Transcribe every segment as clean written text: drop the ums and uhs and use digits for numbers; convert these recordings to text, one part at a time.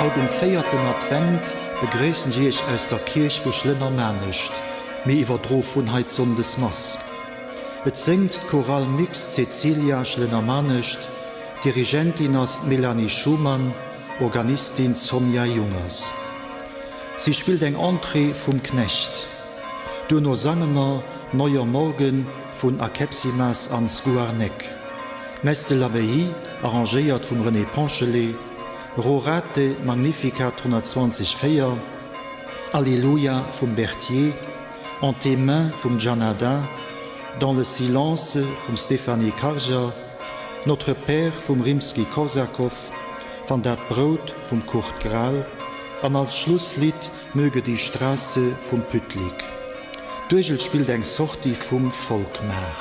Haut um véierten Advent begréissen ech Iech aus der Kierch vu Schlënnermanescht. Mir iwwerdro vun hei d'Sonndesmass. Et séngt d'Chorale Mixte Cäcilia Schlënnermanescht, Dirigentin ass d'Mélanie Schumann, Organistin d'Sonja Jungers. Si spillt eng Entrée vum Knecht. Duerno sange mer Neuer Morgen vun Akepsimas an Scouarnec, Messe de l'Abbaye, arrangéiert vum René Ponchelet, Rorate, Magnificat 120, 4, Alleluia vum Berthier, En tes mains vum Gianadda, Dans le silence vum Stéphanie Karger, Notre Père vum Rimsky-Korsakov, Wann dat Brout vum Kurt Grahl an als Schlusslidd Möge die Straße vum Pytlik. D'Uergel spillt eng Sortie vum Volkmar.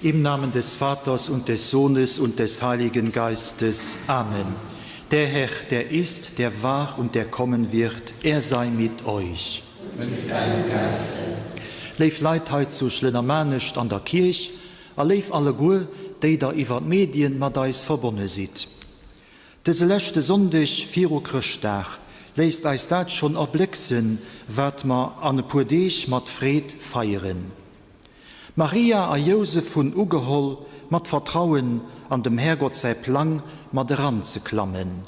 Im Namen des Vaters und des Sohnes und des Heiligen Geistes. Amen. Der Herr, der ist, der war und der kommen wird, er sei mit euch. Und mit deinem Geiste. Léif Leit hei zu Schlënnermanescht an der Kierch a léif alleguer, déi der iwwer d'Medien mat eis verbonne sidd. Dëse leschte Sonndeg viru Chrëschtdag léisst eis dat schonn erblécksen, wat mer an e puer Deeg mat Freed feieren. Maria a Jousef hunn ugeholl, mat Vertrauen. an dem Härgott säi Plang mat eranzeklammen.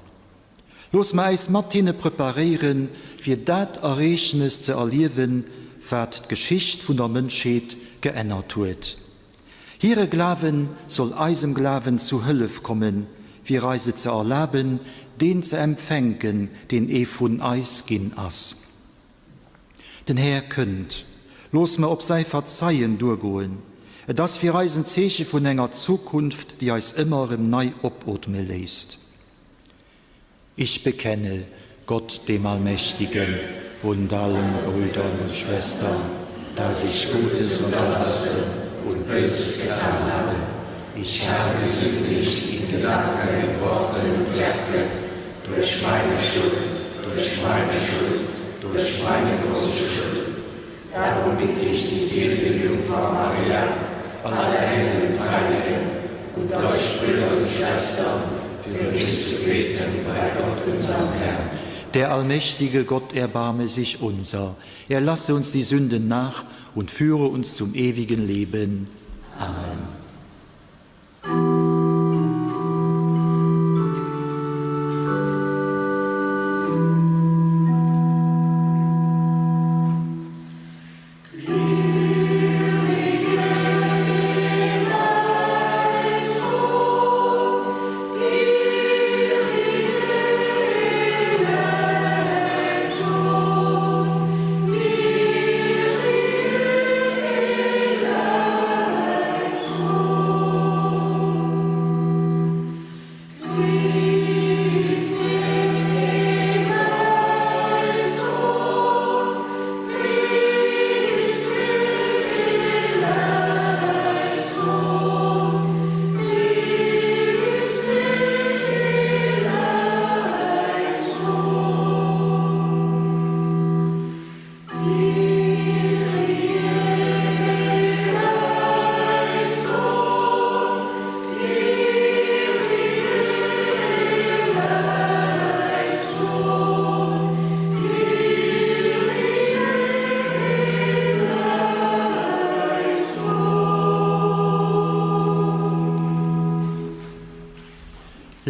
Looss mer äis mat hinne preparéieren, fir dat Ereegnes ze erliewen, wat d'Geschicht vun der Mënschheet geännert huet. Hire Glawen soll eisem Glawen zu Hëllef kommen, fir eis et ze erlaben, deen ze empfänken, deen ee vun eis ginn ass. Den Här kënnt. Looss mer op säi Verzeien duergoen. Et ass fir eis en Zeeche vun enger Zukunft, déi eis ëmmer erëm nei opootme léisst. Ich bekenne Gott dem Allmächtigen und allen Brüdern und Schwestern, dass ich Gutes unterlassen und Böses getan habe. Ich habe gesündigt in Gedanken, Worten und Werken, durch meine Schuld, durch meine Schuld, durch meine große Schuld. Darum bitte ich die selige Jungfrau Maria, alle Engel und Heiligen und euch Brüder und Schwestern, für mich zu beten bei Gott unserem Herrn. Der allmächtige Gott erbarme sich unser. Er lasse uns die Sünden nach und führe uns zum ewigen Leben. Amen.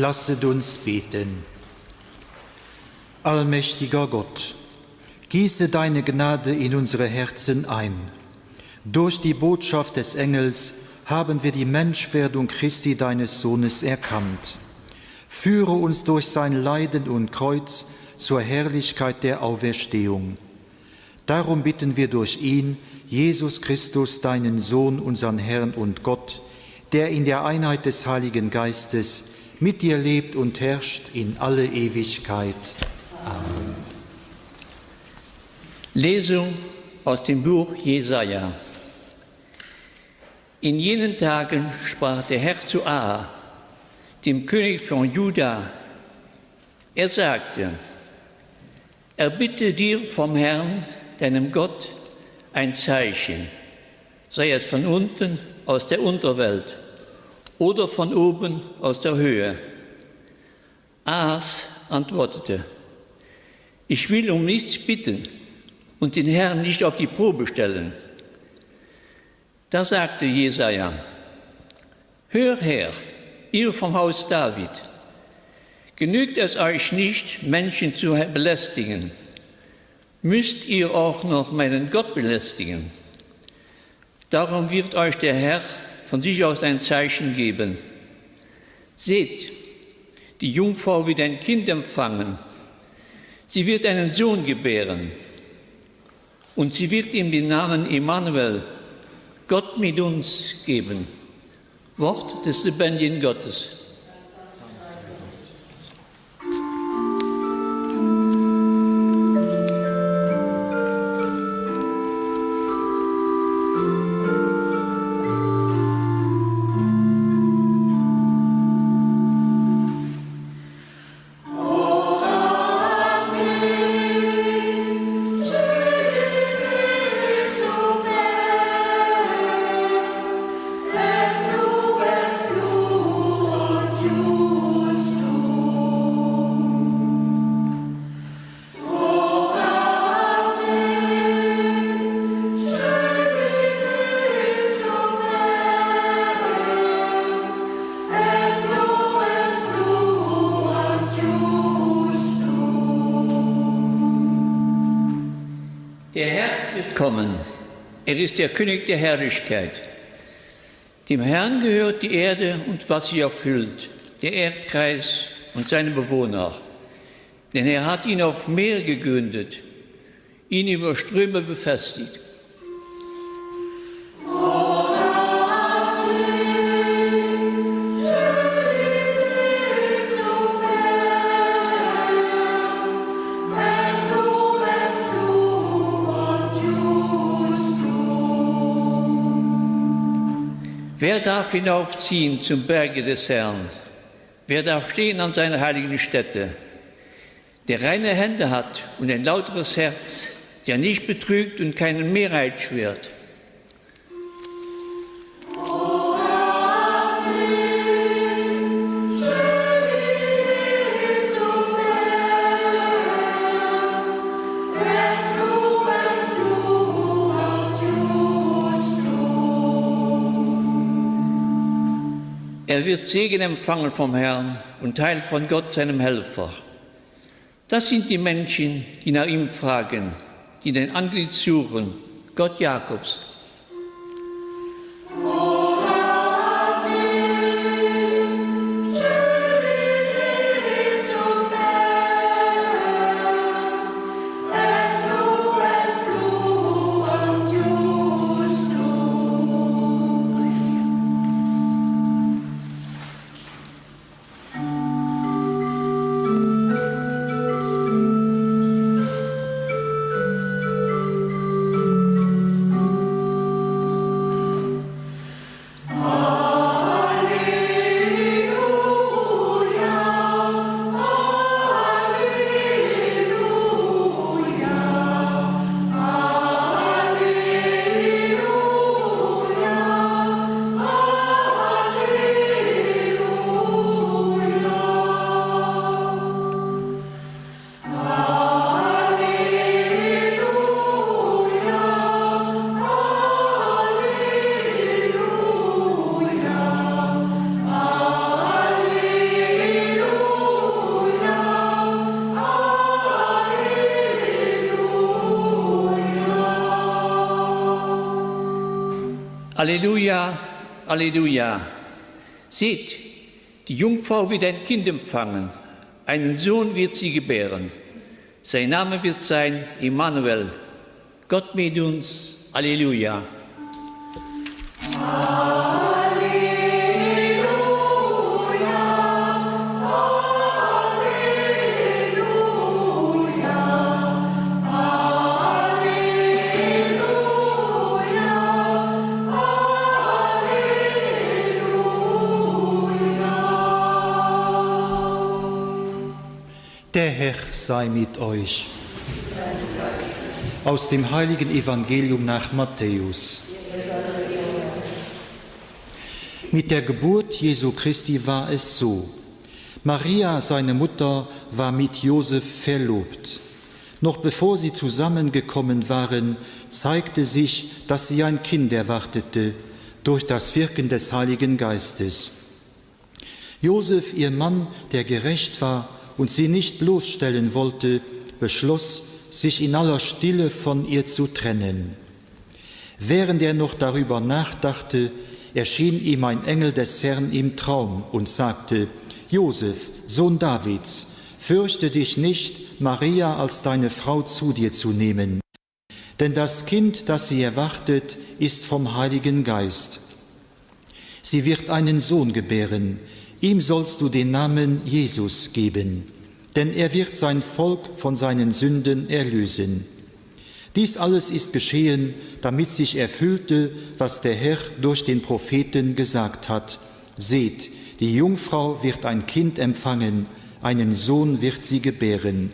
Lasset uns beten. Allmächtiger Gott, gieße deine Gnade in unsere Herzen ein. Durch die Botschaft des Engels haben wir die Menschwerdung Christi deines Sohnes erkannt. Führe uns durch sein Leiden und Kreuz zur Herrlichkeit der Auferstehung. Darum bitten wir durch ihn, Jesus Christus, deinen Sohn, unseren Herrn und Gott, der in der Einheit des Heiligen Geistes mit dir lebt und herrscht in alle Ewigkeit. Amen. Lesung aus dem Buch Jesaja. In jenen Tagen sprach der Herr zu Aha, dem König von Juda. Er sagte: Erbitte dir vom Herrn, deinem Gott, ein Zeichen, sei es von unten aus der Unterwelt oder von oben aus der Höhe. Ahas antwortete: Ich will um nichts bitten und den Herrn nicht auf die Probe stellen. Da sagte Jesaja: Hör her, ihr vom Haus David, genügt es euch nicht, Menschen zu belästigen, müsst ihr auch noch meinen Gott belästigen. Darum wird euch der Herr von sich aus ein Zeichen geben. Seht, die Jungfrau wird ein Kind empfangen. Sie wird einen Sohn gebären. Und sie wird ihm den Namen Emmanuel, Gott mit uns geben. Wort des lebendigen Gottes. kommen? Er ist der König der Herrlichkeit. Dem Herrn gehört die Erde und was sie erfüllt, der Erdkreis und seine Bewohner. Denn er hat ihn auf Meer gegründet, ihn über Ströme befestigt. Wer darf hinaufziehen zum Berge des Herrn? Wer darf stehen an seiner heiligen Stätte? Der reine Hände hat und ein lauteres Herz, der nicht betrügt und keinen Mehrheit schwört. Er wird Segen empfangen vom Herrn und Teil von Gott, seinem Helfer. Das sind die Menschen, die nach ihm fragen, die den Antlitz suchen, Gott Jakobs. Halleluja, Halleluja. Seht, die Jungfrau wird ein Kind empfangen, einen Sohn wird sie gebären. Sein Name wird sein Immanuel. Gott mit uns. Halleluja. Der Herr sei mit euch. Aus dem heiligen Evangelium nach Matthäus. Mit der Geburt Jesu Christi war es so. Maria, seine Mutter, war mit Josef verlobt. Noch bevor sie zusammengekommen waren, zeigte sich, dass sie ein Kind erwartete durch das Wirken des Heiligen Geistes. Josef, ihr Mann, der gerecht war und sie nicht bloßstellen wollte, beschloss, sich in aller Stille von ihr zu trennen. Während er noch darüber nachdachte, erschien ihm ein Engel des Herrn im Traum und sagte: Josef, Sohn Davids, fürchte dich nicht, Maria als deine Frau zu dir zu nehmen. Denn das Kind, das sie erwartet, ist vom Heiligen Geist. Sie wird einen Sohn gebären, ihm sollst du den Namen Jesus geben, denn er wird sein Volk von seinen Sünden erlösen. Dies alles ist geschehen, damit sich erfüllte, was der Herr durch den Propheten gesagt hat. Seht, die Jungfrau wird ein Kind empfangen, einen Sohn wird sie gebären.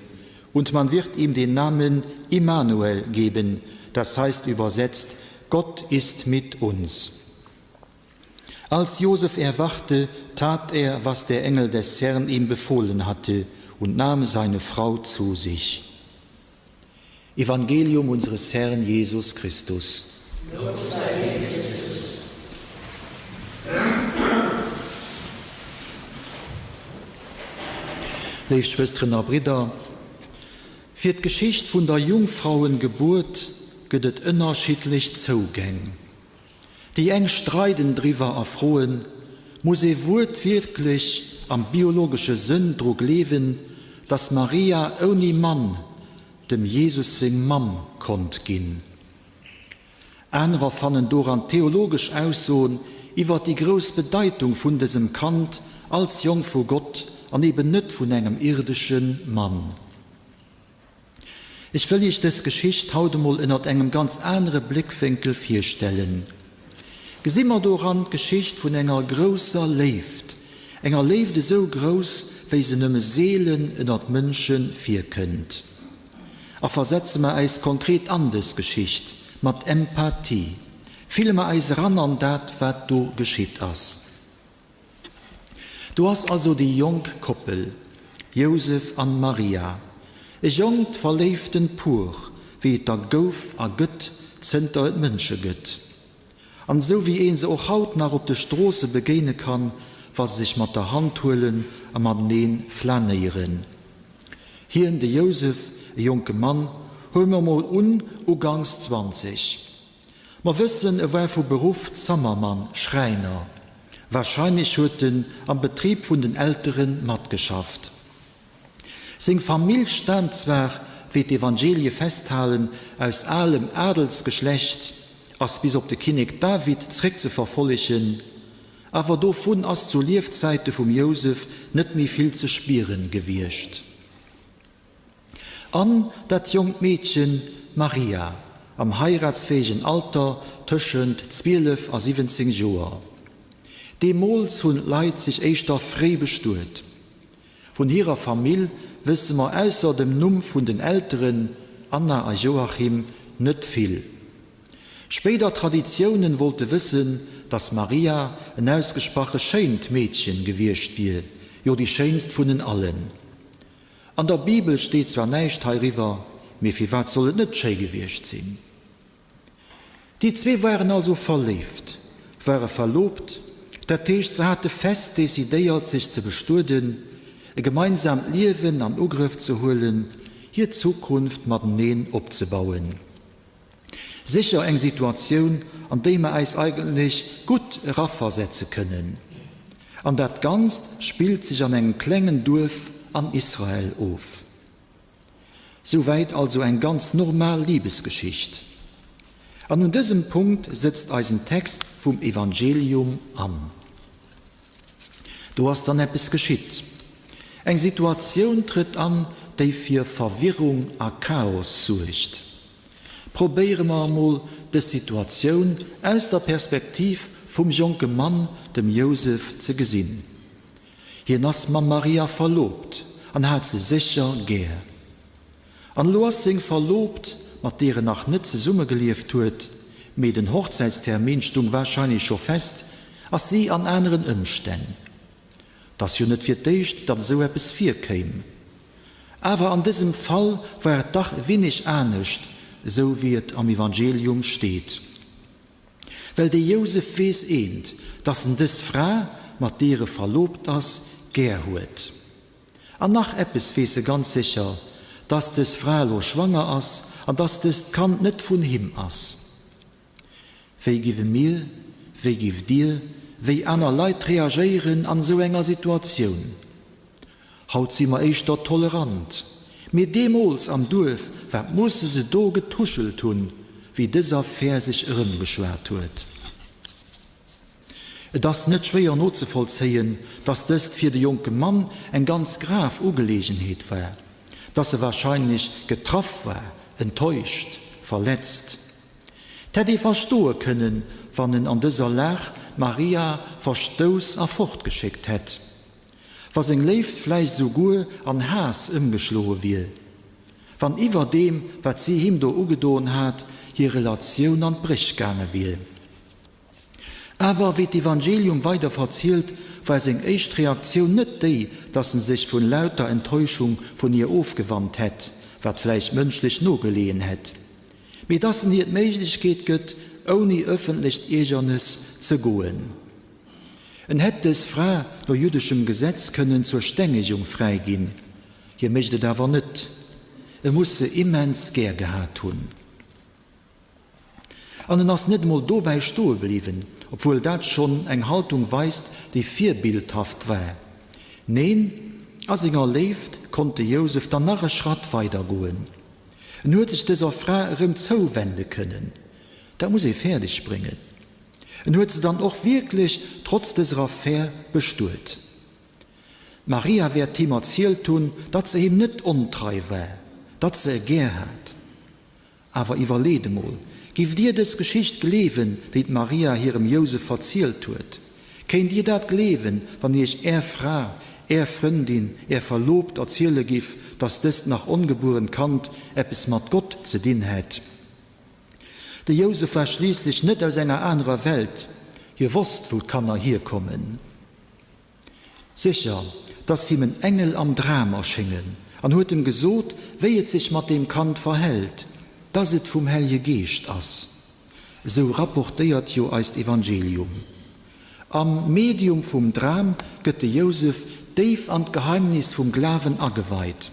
Und man wird ihm den Namen Immanuel geben, das heißt übersetzt, Gott ist mit uns. Als Josef erwachte, tat er, was der Engel des Herrn ihm befohlen hatte, und nahm seine Frau zu sich. Evangelium unseres Herrn Jesus Christus. Lob sei dir, Christus. Léif Schwësteren a Bridder, fir d'Geschicht vun der Jungfrauengebuert. gëtt et ënnerschiddlech Zougäng. Déi eng streiden driwwer a froen, Muss ee wuertwiertlech am biologesche Sënn dru gleewen, dass Maria ouni Mann dem Jesus seng Mamm konnt ginn? Anerer fannen doran theologesch Aussoen iwwer déi grouss Bedeitung vun dësem Kand als Jong vu Gott an eben net vun engem irdesche Mann. Ech wëll Iech dës Geschicht haut emol ënnert engem ganz anere Bléckwénkel virstellen. Gesi mer doran d'Geschicht vun enger grousser Léift, enger Léift esou grouss, wéi se nëmme seelen ënnert Mënsche virkënnt. A versetze mer äis konkret an dës Geschicht, mat Empathie. Fille mer äis eran an dat, wat do geschitt ass. Do ass also déi jonk Koppel, Jousef an Maria, e jonkt verléiftent Puer, wéi et der gouf a gëtt, zënter et Mënsche gëtt. An esou wéi een se och haut nach op de Stroosse begéine kann, wa se sech mat der Hand huelen a mateneen flanéieren. Hien, de Jousef, e jonke Mann, huele mer mol un, uganks 20. Mer wëssen, e war vu Beruff Zammermann, Schräiner. Warscheinlech huet en am Betrib vun den Eltere matgeschafft. Seng Famill staamt zwar, wéi d'Evangelie festhalen, aus alem Adelsgeschlecht, ass bis op de Kinnek David zréckzeverfollegen, awer dovun ass zu Liefzäite vum Jousef net méi vill ze spieren gewiescht. An dat jonkt Meedchen Maria, am heiratsfäegen Alter tëschent 12 a 17 Joer. Deemools hunn d'Leit sech éischter fréi bestuet. Vun hirer Famill wësse mer ausser dem Numm vun den Elteren, Anna a Joachim, net vill. Spéider Traditiounen wollte wëssen, dass Maria en ausgesprache schéint Meedchen gewiescht wier, jo déi schéinst vun en allen. An der Bibel steet zwar näischt heiriwwer, mee firwat soll et net schéi gewiescht sinn? Déi zwee waren also verléift, ware verlobt, dat heescht se hate fest decidéiert sech ze bestueden, e gemeinsaamt Liewen an Ugrëff ze huelen, hir Zukunft mateneen opzebauen. Sécher eng Situatioun, an déi mer äis eigentlech gutt eraversetze kënnen. An dat Ganzt spillt sech an engem klengen Duerf an Israel of. Souwäit also eng ganz normal Libesgeschicht. An un dësem Punkt sëtzt eisen Text vum Evangelium an. Do ass dann eppes geschitt. Eng Situatioun trëtt an, déi fir Verwirrung a Chaos suergt. Probéiere mer emol, dës Situatioun aus der Perspektiv vum jonke Mann, dem Jousef, ze gesinn. Hien ass mam Maria verlobt an hat se sécher gär. An elo ass seng Verloobt, mat deer en nach net zesummegelieft huet, mee den Hochzäitstermin stung warscheinlech scho fest, ass si an aneren Ëmstänn. 't ass jo net fir d'éischt, datt esou eppes virkéim. Awer an dësem Fall war et dach e winneg anescht, esou wéi et am Evangelium steet. Well de Jousef weess eent, datt en dës Fra, mat deer e verloobt ass, gär huet. An nach eppes weess e ganz sécher, dass dës Fra elo schwanger ass an dass dëst Kand net vun him ass. Wéi giwe mir, wéi gift Dir, wéi aner Leit reagéieren an esou enger Situatioun? Haut si mer éischter tolerant, mee deemools am Duerf, wat musse se do getuschelt hunn, wéi dës Affär sech erëmgeschwat huet. Et ass net schwéier nozevollzéien, dass dëst fir de jonke Mann eng ganz grav Ugeleegenheet war, dass e warscheinlech getraff war, enttäuscht, verletzt. 't hätt ee verstoe kënnen, wann en an dëser Lag d'Maria verstouss a fortgeschéckt hätt, wa seng Léift vläicht esouguer an Haass ëmgeschloe wier, wann iwwerdeem, wat si him do ugedoen hat, hir Relatioun an d'Bréch gaange wier. Awer wéi d'Evangelium weider verzielt, war seng éischt Reaktioun net déi, dass en sech vun lauter Enttäuschung vun hir ofgewannt hätt, wat vläicht mënschlech nogeleeën hätt, mee dass en hir d'Méiglechkeet gëtt, ouni ëffentlecht Iergernes ze goen. En hätt dës Fra no jüddeschem Gesetz kënnen zur Stengegung fräiginn, hie mécht et awer net. E muss se immens gär gehat hunn. An en ass net emol dobäi stoe bliwwen, obwuel dat schonn eng Haltung weist, déi virbildhaft war. Neen, a senger Léift konnt de Jousef dann nach e Schratt weider goen. En huet sech dëser Fra erëm zouwende kënnen. Dat muss ee fäerdeg bréngen. En huet se dann och wierklech trotz dëser Affär bestuet. D'Maria wäert him erzielt hunn, datt se him net ontrei war, datt se e gär hat. Awer iwwerleet emol, Giff Dir dës Geschicht gleewen, déi d'Maria hirem Jousef verzielt huet? Kéint Dir dat gleewen, wann Iech Är Fra, Är Frëndin, Är Verloobt erziele giff, dass dëst nach ongebuerent Kand eppes mat Gott ze dinn hätt? De Jousef war schliisslech net aus enger anerer Welt, hie wosst, wou d'Kanner hierkommen. Sécher, 't ass him en Engel am Dram erschéngen an huet em gesot, wéi et sech mat deem Kand verhält, dass et vum Hellje Geescht ass. Esou rapportéiert jo eist Evangelium. Am Medium vum Dram gëtt de Jousef déif an d'Geheimnis vum Glawen ageweit.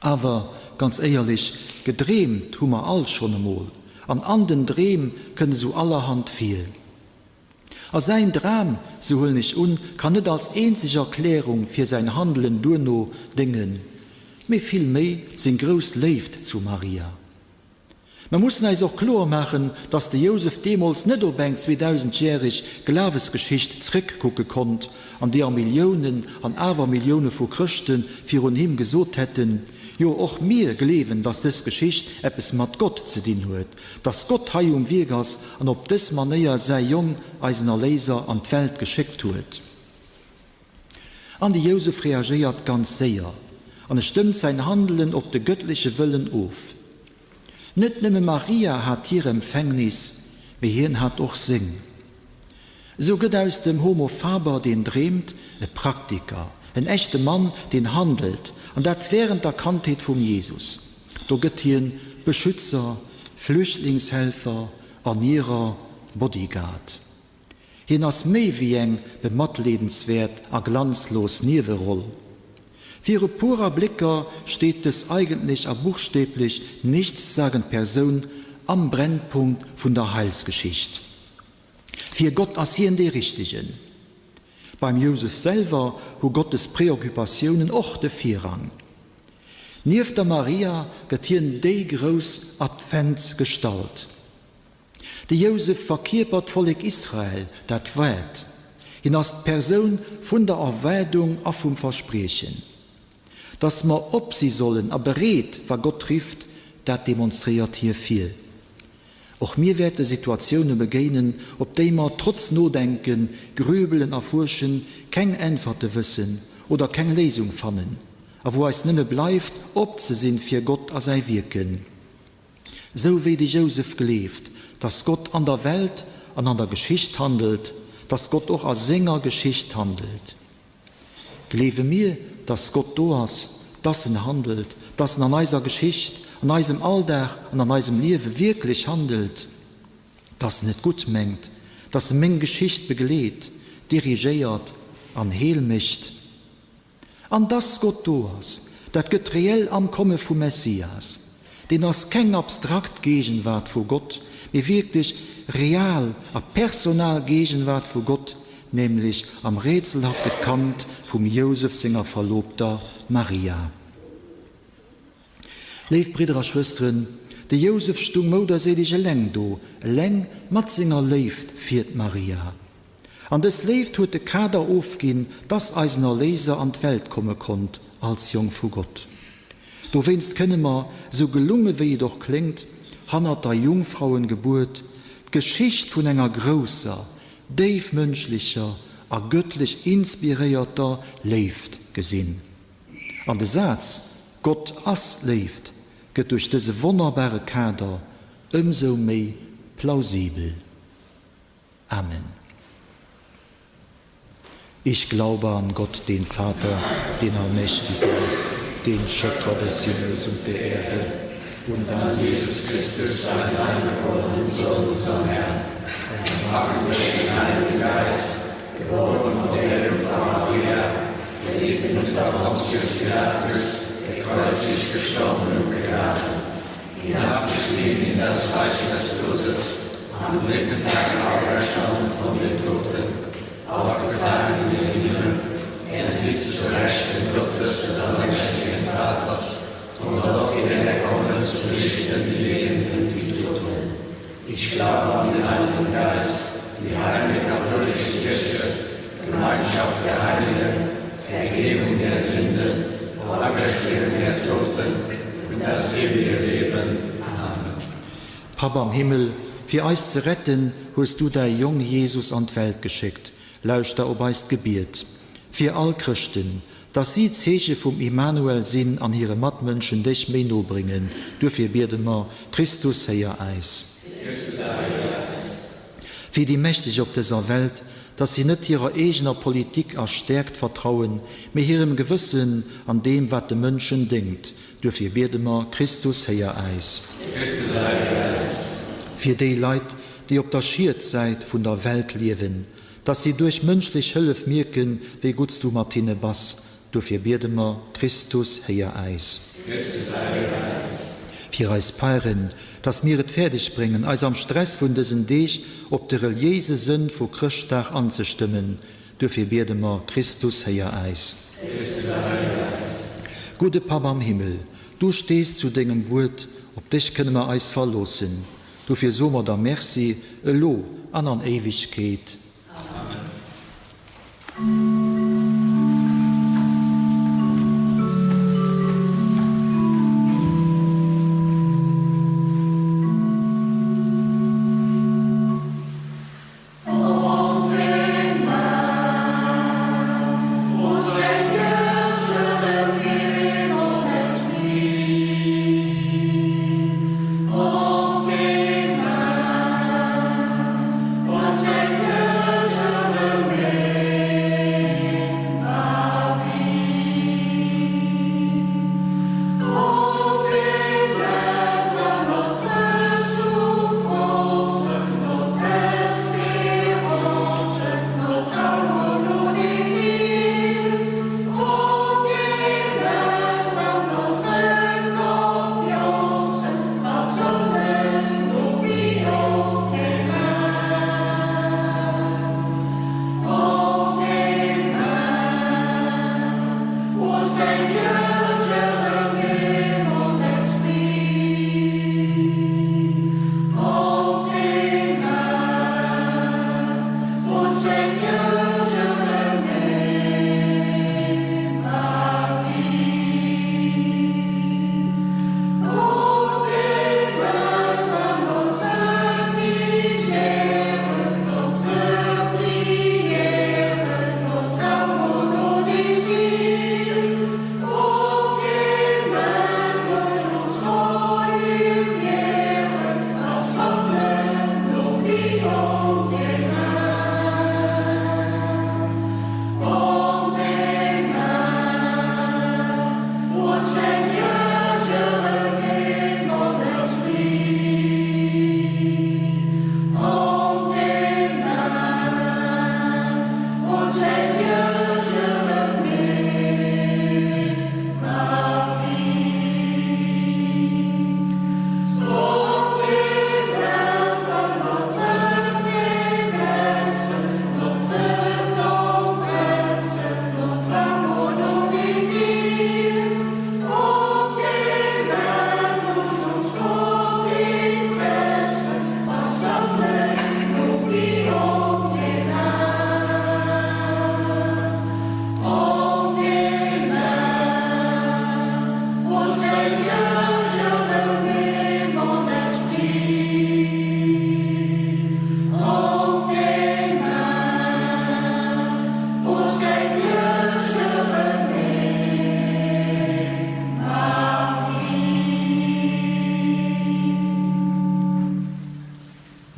Awer, ganz éierlech, gedreemt hu mer all schonn emol, an an den Dreem kënnt esou allerhand vir. A säin Dram, sou huelen ech un, kann net als eenzeg Erklärung fir säin Handelen duerno déngen, mee vill méi seng grouss Léift zu Maria. Mer mussen äis och kloer maachen, dass de Jousef deemools net op eng zweedausendjäreg Glawesgeschicht zréckkucke konnt, an deeër Milliounen an Awermillioune vu Chrëschte virun him gesot hätten, Jo, och mir gleewen, dass dës Geschicht eppes mat Gott ze dinn huet. Dass Gott hei um Wierk ass an op dës Manéier säi Jong, eisen Erléiser, an d'Welt geschéckt huet. An de Jousef reagéiert ganz séier an e stëmmt säin Handelen op de gëttleche Wëllen of. Net nëmme Maria hat hir Empfängnis, mee hien hat och seng. Esou gëtt aus dem Homo faber, deen dreemt, e Praktiker, en echte Mann, deen handelt, an dat wärend der Kandheet vum Jesus. Do gëtt hien Beschützer, Flüchtlingshelfer, Ernierer, Bodyguard. Hien ass méi wéi eng bematleedenswäert a glanzlos Nieweroll. Fir e puer Ablécker steet dës eigentlech a buchstäblech nichtssagend Persoun am Brennpunkt vun der Heilsgeschicht. Fir Gott ass hien dee Richtegen. Beim Jousef selwer hu Gottes Preoccupatiounen och de Virrang. Nieft der Maria gëtt hien déi grouss Adventsgestalt. De Jousef verkierpert d'Vollek Israel, dat waart. Hien ass d'Persoun vun der Erwaardung a vum Verspriechen. Dass mer op si sollen a bereet, wa Gott rifft, dat demonstréiert hie vir. Och mir wäerte Situatioune begéinen, op déi mer trotz Nodenken, Grübelen a Fuerschen keng Äntwerte wëssen oder keng Léisung fannen a wou eis nëmme bleift, op ze sinn fir Gott a säi Wierken. Sou wéi de Jousef gleeft, dass Gott an der Welt an an der Geschicht handelt, dass Gott och a senger Geschicht handelt. Gleewe mir, dass Gott do ass, dass en handelt, dass en an eiser Geschicht, an eisem Alldag an an eisem Liewe wierklech handelt, dass en et gutt mengt, dass e meng Geschicht begleet, dirigéiert an heel mécht? An dass Gott do ass, dat gëtt reell am Komme vum Messias. Deen ass keng abstrakt Gegenwart vu Gott, mee wierklech real a personal Gegenwart vu Gott, nämlech am rätselhafte Kand vum Jousef senger Verlobter Maria. Léif Bridder a Schwësteren, de Jousef stung mouderséileg eleng do, eleng mat senger Léift fir d'Maria. An dës Léift huet de Kader ofginn, dass eisen Erléiser an d'Welt komme konnt als Jong vu Gott. Dowéinst kënne mer, sou gelunge wéi et och kléngt, hannert der Jungfrauengebuert d'Geschicht vun enger grousser, déif mënschlecher a gëttlech inspiréierter Léift gesinn. An de Saz Gott ass Léift gëtt duerch dëse wonnerbare Kader ëmsou méi plausibel. Amen. Ich glaube an Gott, den Vater, den Allmächtigen, den Schöpfer des Himmels und der Erde, und an Jesus Christus, seinen eingeborenen Sohn, unseren Herrn, empfangen durch den Heiligen Geist, geboren von der Jungfrau Maria, gelitten unter Pontius Pilatus, gekreuzigt, gestorben und begraben. Hinabgestiegen in das Reich des Todes, am dritten Tag auferstanden von den Toten, aufgefahren in den Himmel, er sitzt zur Rechten Gottes des allmächtigen Vaters, von dort wird er kommen zu richten die Lebenden und die Toten. Ich glaube an den Heiligen Geist, die heilige katholische Kirche, Gemeinschaft der Heiligen, Vergebung der Sünden, Auferstehung der Toten und das ewige Leben. Amen. Papp am Himmel, fir eis ze retten, hues du däi Jong Jesus an d'Welt geschéckt. Lauschter op eist Gebiet fir all Chrëschten, dass si Zeeche vum Immanuel sinn an hire Matmënschen dech méi no bréngen. Duerfir biede mer, Christus, héier äis. Christus, erhéier äis. Fir déi Mächteg op dëser Welt, dass si net hirer eegener Politik a Stäerkt vertrauen, mee hirem Gewëssen an deem, wat de Mënschen déngt. Duerfir biede mer, Christus, héier äis. Christus, erhéier äis. Fir déi Leit, déi op der Schietsäit vun der Welt liewen, dass si duerch mënschlech Hëllef mierken, wéi gutt s du mat hinne bass. Dofir biede mer, Christus, héier äis. Christus, erhéier äis. Fir eis Pairen, dass mir et fäerdeg bréngen, eis am Stress vun dësen Deeg op de reliéise Sënn vu Chrëschtdag anzestëmmen. Duerfir biede mer, Christus, héier äis. Christus, erhéier äis. Gudde Papp am Himmel, du stees zu dengem Wuert, op dech kënne mer eis verloossen. Dofir soe mer der Merci, elo an an Éiwegkeet. Amen.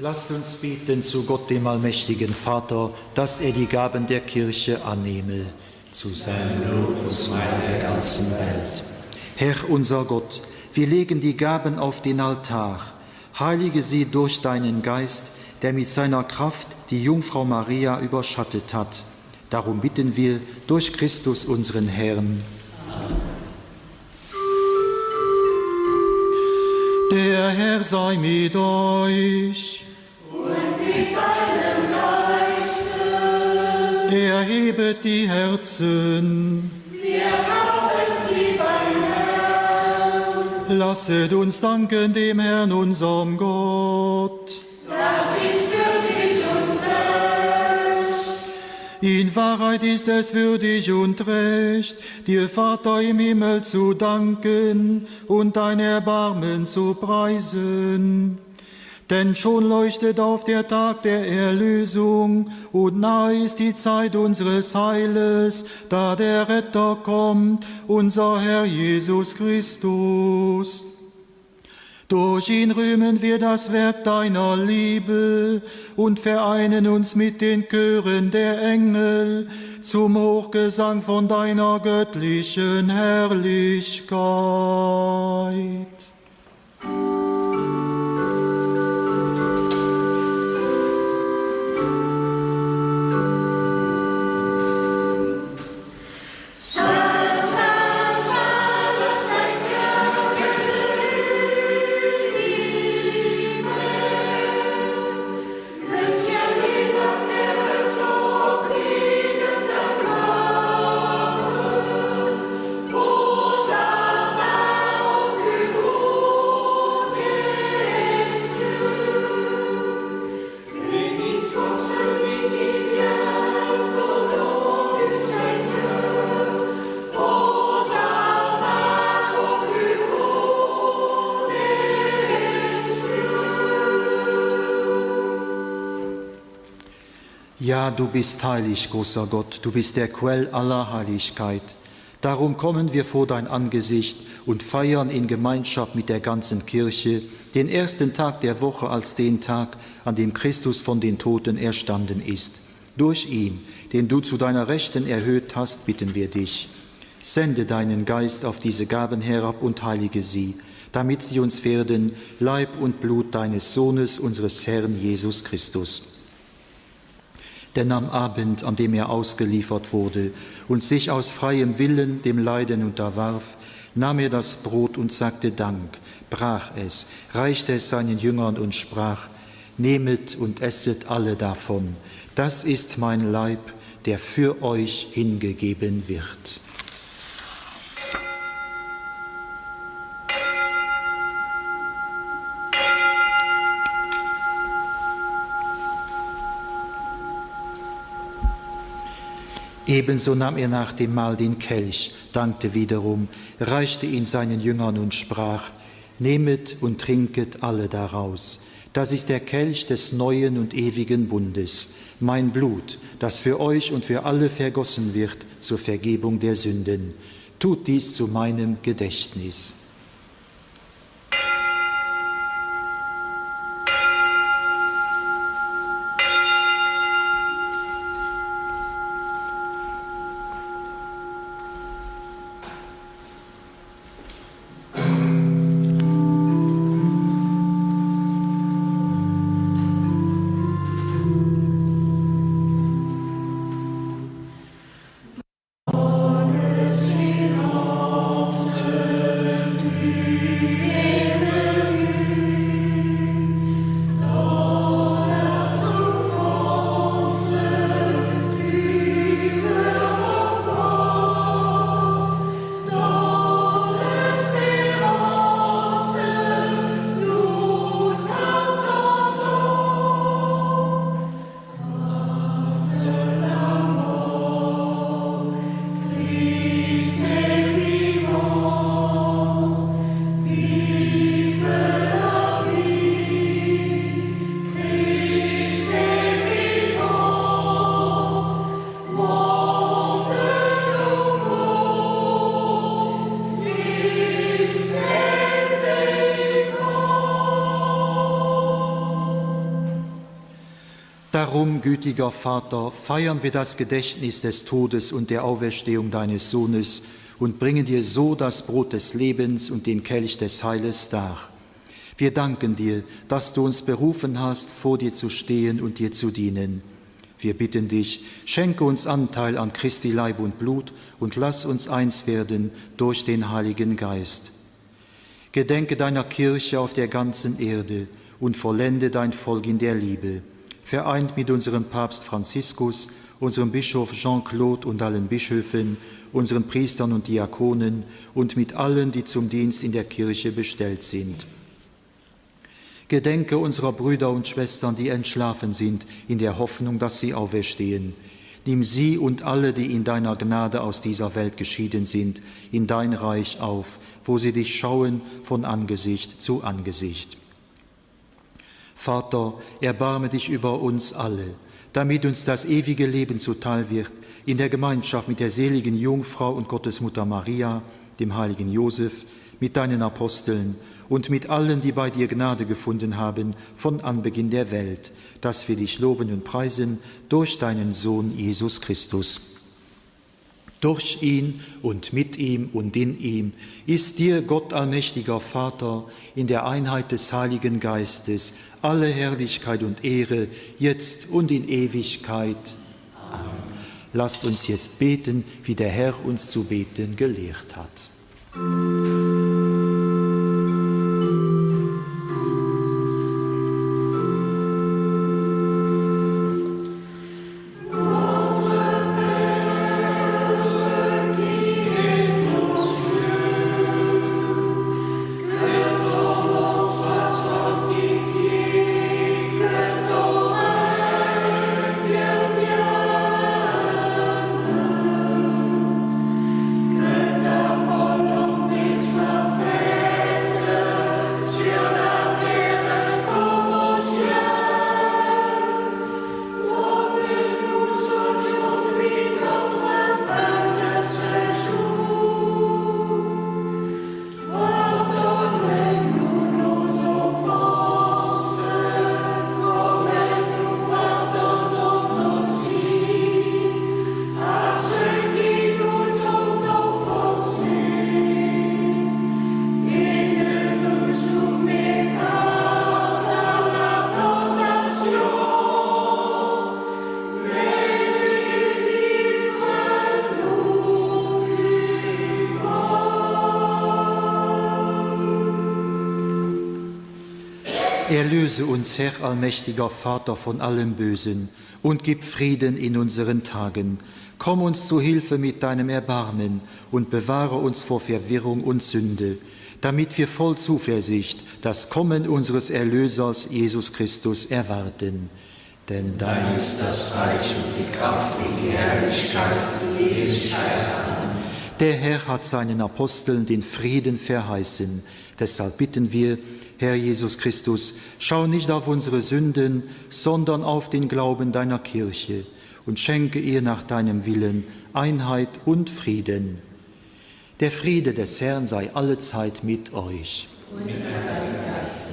Lasst uns beten zu Gott, dem allmächtigen Vater, dass er die Gaben der Kirche annehme, zu seinem Lob und zum Heil der ganzen Welt. Herr unser Gott, wir legen die Gaben auf den Altar, heilige sie durch deinen Geist, der mit seiner Kraft die Jungfrau Maria überschattet hat. Darum bitten wir durch Christus unseren Herrn. Der Herr sei mit euch. Und mit deinem Geiste. Erhebet die Herzen. Wir haben sie beim Herrn. Lasset uns danken dem Herrn, unserem Gott. Das ist würdig und recht. In Wahrheit ist es würdig und recht, dir Vater im Himmel zu danken und dein Erbarmen zu preisen. Denn schon leuchtet auf der Tag der Erlösung und nahe ist die Zeit unseres Heiles, da der Retter kommt, unser Herr Jesus Christus. Durch ihn rühmen wir das Werk deiner Liebe und vereinen uns mit den Chören der Engel zum Hochgesang von deiner göttlichen Herrlichkeit. Ja, du bist heilig, großer Gott, du bist der Quell aller Heiligkeit. Darum kommen wir vor dein Angesicht und feiern in Gemeinschaft mit der ganzen Kirche den ersten Tag der Woche als den Tag, an dem Christus von den Toten erstanden ist. Durch ihn, den du zu deiner Rechten erhöht hast, bitten wir dich. Sende deinen Geist auf diese Gaben herab und heilige sie, damit sie uns werden Leib und Blut deines Sohnes, unseres Herrn Jesus Christus. Denn am Abend, an dem er ausgeliefert wurde und sich aus freiem Willen dem Leiden unterwarf, nahm er das Brot und sagte Dank, brach es, reichte es seinen Jüngern und sprach: Nehmet und esset alle davon, das ist mein Leib, der für euch hingegeben wird. Ebenso nahm er nach dem Mahl den Kelch, dankte wiederum, reichte ihn seinen Jüngern und sprach: Nehmet und trinket alle daraus. Das ist der Kelch des neuen und ewigen Bundes, mein Blut, das für euch und für alle vergossen wird zur Vergebung der Sünden. Tut dies zu meinem Gedächtnis. Darum, gütiger Vater, feiern wir das Gedächtnis des Todes und der Auferstehung deines Sohnes und bringen dir so das Brot des Lebens und den Kelch des Heiles dar. Wir danken dir, dass du uns berufen hast, vor dir zu stehen und dir zu dienen. Wir bitten dich, schenke uns Anteil an Christi Leib und Blut und lass uns eins werden durch den Heiligen Geist. Gedenke deiner Kirche auf der ganzen Erde und vollende dein Volk in der Liebe, vereint mit unserem Papst Franziskus, unserem Bischof Jean-Claude und allen Bischöfen, unseren Priestern und Diakonen und mit allen, die zum Dienst in der Kirche bestellt sind. Gedenke unserer Brüder und Schwestern, die entschlafen sind, in der Hoffnung, dass sie auferstehen. Nimm sie und alle, die in deiner Gnade aus dieser Welt geschieden sind, in dein Reich auf, wo sie dich schauen von Angesicht zu Angesicht. Vater, erbarme dich über uns alle, damit uns das ewige Leben zuteil wird, in der Gemeinschaft mit der seligen Jungfrau und Gottesmutter Maria, dem heiligen Josef, mit deinen Aposteln und mit allen, die bei dir Gnade gefunden haben von Anbeginn der Welt, dass wir dich loben und preisen durch deinen Sohn Jesus Christus. Durch ihn und mit ihm und in ihm ist dir, Gott allmächtiger Vater, in der Einheit des Heiligen Geistes alle Herrlichkeit und Ehre, jetzt und in Ewigkeit. Amen. Lasst uns jetzt beten, wie der Herr uns zu beten gelehrt hat. Erlöse uns, Herr allmächtiger Vater, von allem Bösen und gib Frieden in unseren Tagen. Komm uns zu Hilfe mit deinem Erbarmen und bewahre uns vor Verwirrung und Sünde, damit wir voll Zuversicht das Kommen unseres Erlösers Jesus Christus erwarten. Denn dein ist das Reich und die Kraft und die Herrlichkeit in Ewigkeit. Der Herr hat seinen Aposteln den Frieden verheißen. Deshalb bitten wir, Herr Jesus Christus, schau nicht auf unsere Sünden, sondern auf den Glauben deiner Kirche und schenke ihr nach deinem Willen Einheit und Frieden. Der Friede des Herrn sei allezeit mit euch. Und mit deinem Geiste.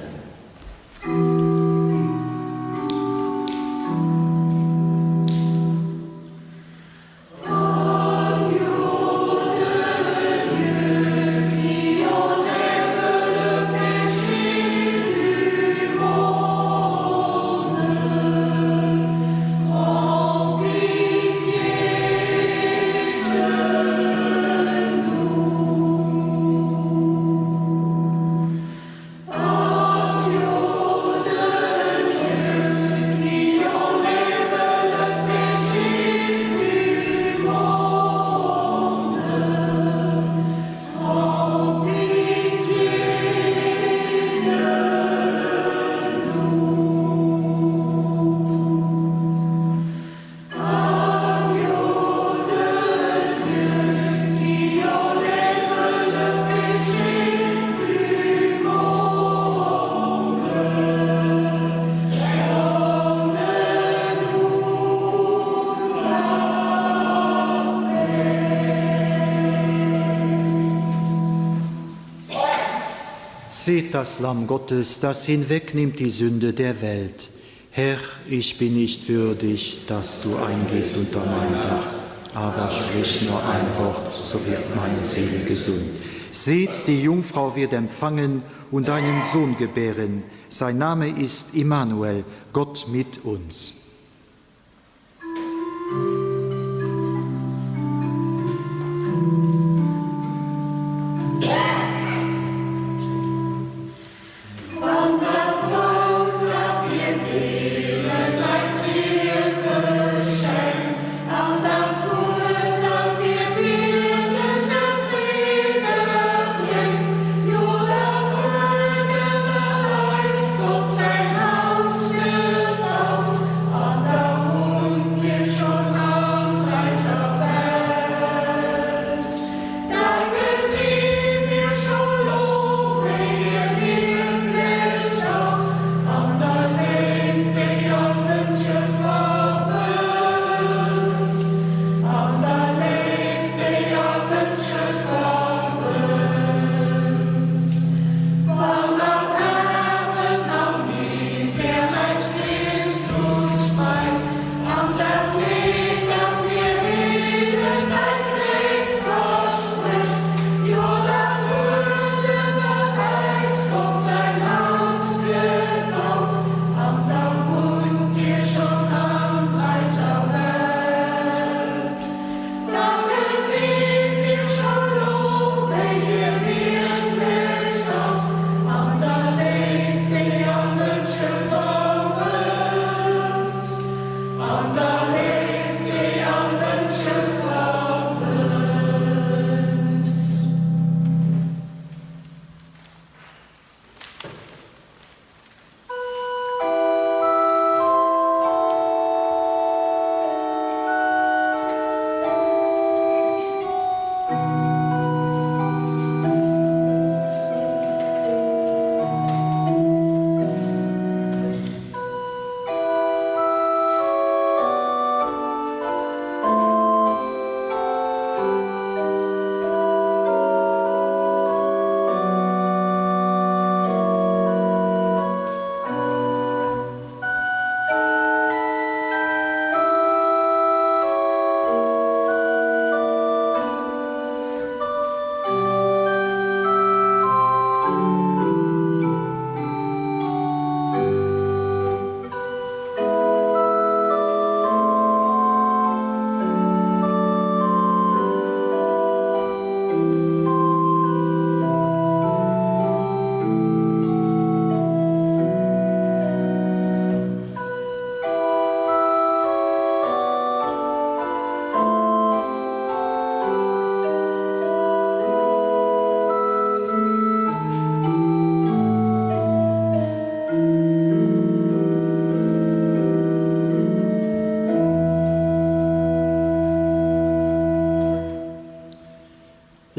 Seht das Lamm Gottes, das hinwegnimmt die Sünde der Welt. Herr, ich bin nicht würdig, dass du eingehst unter mein Dach, aber sprich nur ein Wort, so wird meine Seele gesund. Seht, die Jungfrau wird empfangen und einen Sohn gebären. Sein Name ist Immanuel, Gott mit uns.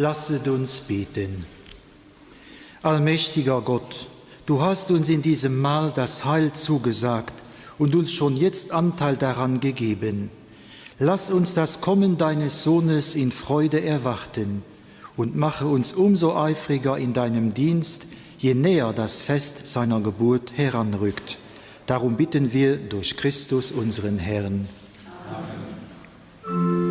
Lasset uns beten. Allmächtiger Gott, du hast uns in diesem Mahl das Heil zugesagt und uns schon jetzt Anteil daran gegeben. Lass uns das Kommen deines Sohnes in Freude erwarten und mache uns umso eifriger in deinem Dienst, je näher das Fest seiner Geburt heranrückt. Darum bitten wir durch Christus unseren Herrn. Amen.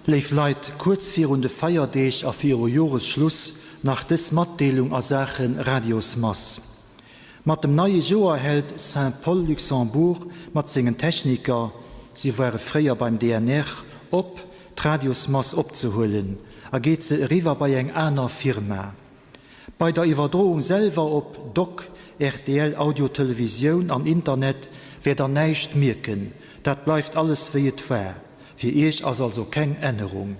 Léif Leit, kuerz virun de Feierdeeg a viru Joresschluss nach dës Matdeelung a Saache Radiosmass. Mat dem neie Joer hält Saint-Paul Luxembourg mat sengen Techniker, si ware fréier beim DNR, op, d'Radiosmass opzehuelen a geet se eriwwer bei eng aner Firma. Bei der Iwwerdroung selwer op Doc, rtl Audio Televisioun an Internet wäert der näischt mierken, dat bleift alles wéi et war. Fir iech ass also keng Ännerung.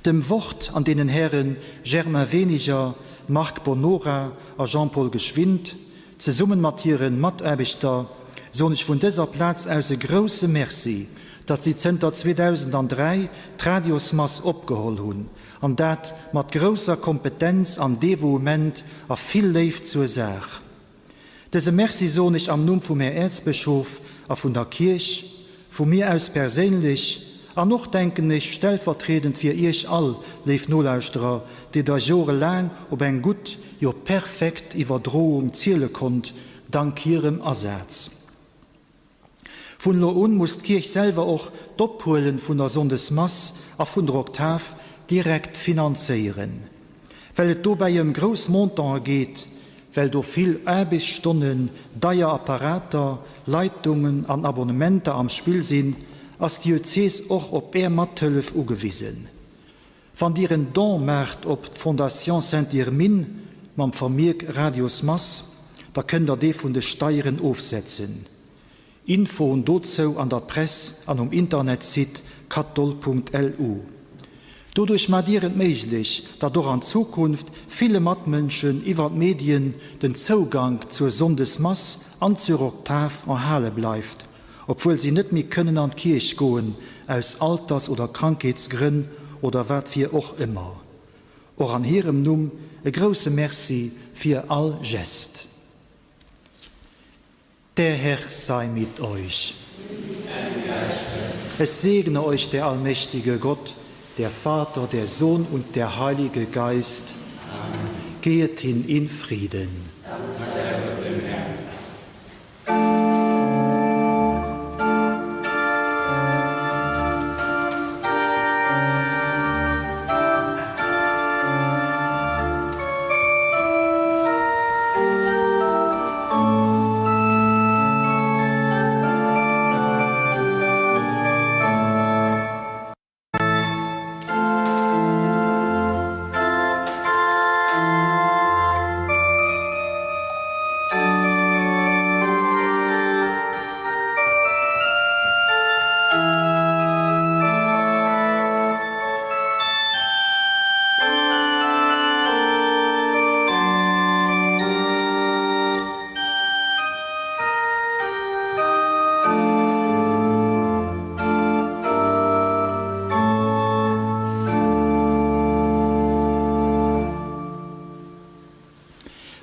Dem Wort an deenen Hären Germain Weniger, Marc Bonora a Jean-Paul Geschwind, zesummen mat hiren Mataarbechter, soen ech vun dëser Plaz aus e grousse Merci, datt si zënter 2003 d'Radiosmass opgeholl hunn, an dat mat grousser Kompetenz an Devouement a vill Léift zur Saach. Dëse Merci soen ech am Numm vum Här Äerzbëschof a vun der Kierch, vu mir aus perséinlech an och, denken ech, stellvertriedend fir Iech all, léif Nolauschterer, déi Der jorelaang op eng gutt, jo perfekt Iwwerdroung ziele konnt, dank hirem Asaz. Vun elo un muss d'Kierch selwer och d'Ophuelen vun der Sonndesmass a vun der Oktav direkt finanzéieren. Well et dobäi ëm grouss Montante geet, well do vill Aarbechtsstonnen, deier Apparater, Leitungen an Abonnementer am Spill sinn, ass d'Diözees och op Är Mathëllef ugewisen. Wann Dir en Don maacht op d'Fondation Sainte-Irmine mam Vermierk Radiosmass, da kënnt der dee vun de Steieren ofsetzen. Infoen dozou an der Press an um Internetsite katdol.lu. Doduerch maacht Dir et méiglech, datt och an Zukunft ville Matmënschen iwwer d'Medien den Zougank zur Sonndesmass an zur Oktav erhale bleift, obwuel si net méi kënnen an d'Kierch goen, aus Alters oder Krankheetsgrënn oder wat fir och ëmmer. Och an hirem Numm e grousse Merci fir all Gest. Der Herr sei mit euch. Es segne euch der allmächtige Gott, der Vater, der Sohn und der Heilige Geist. Amen. Gehet hin in Frieden. Dank sei Gott dem Herrn.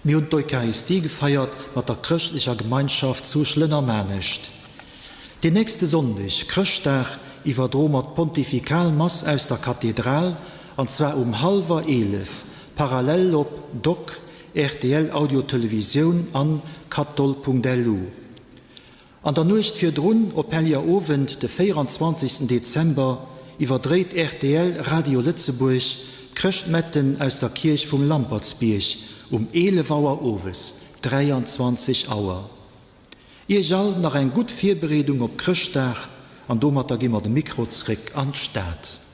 Mir hunn d'Eucharistie gefeiert mat der chrëschtlecher Gemeinschaft zu Schlënnermanescht. Deen nächste Sonndeg, Chrëschtdag, iwwerdroe mer d'Pontifikal Mass aus der Kathedral, an zwar um hallwer 11, parallel op doc, rtl Audio Televisioun an katdol.lu. An der Nuecht virdrun, op Helliger Owend, de 24 Dezember, iwwerdréit rtl Radio Lëtzebuerg d'Chrëschtmetten aus der Kierch vum Lampertsbierg um 11 Auer owes, 23 Auer. Iech all nach eng gutt Virbereedung op Chrëschtdag an domatter gi mer de Mikro zréck an d'Stad.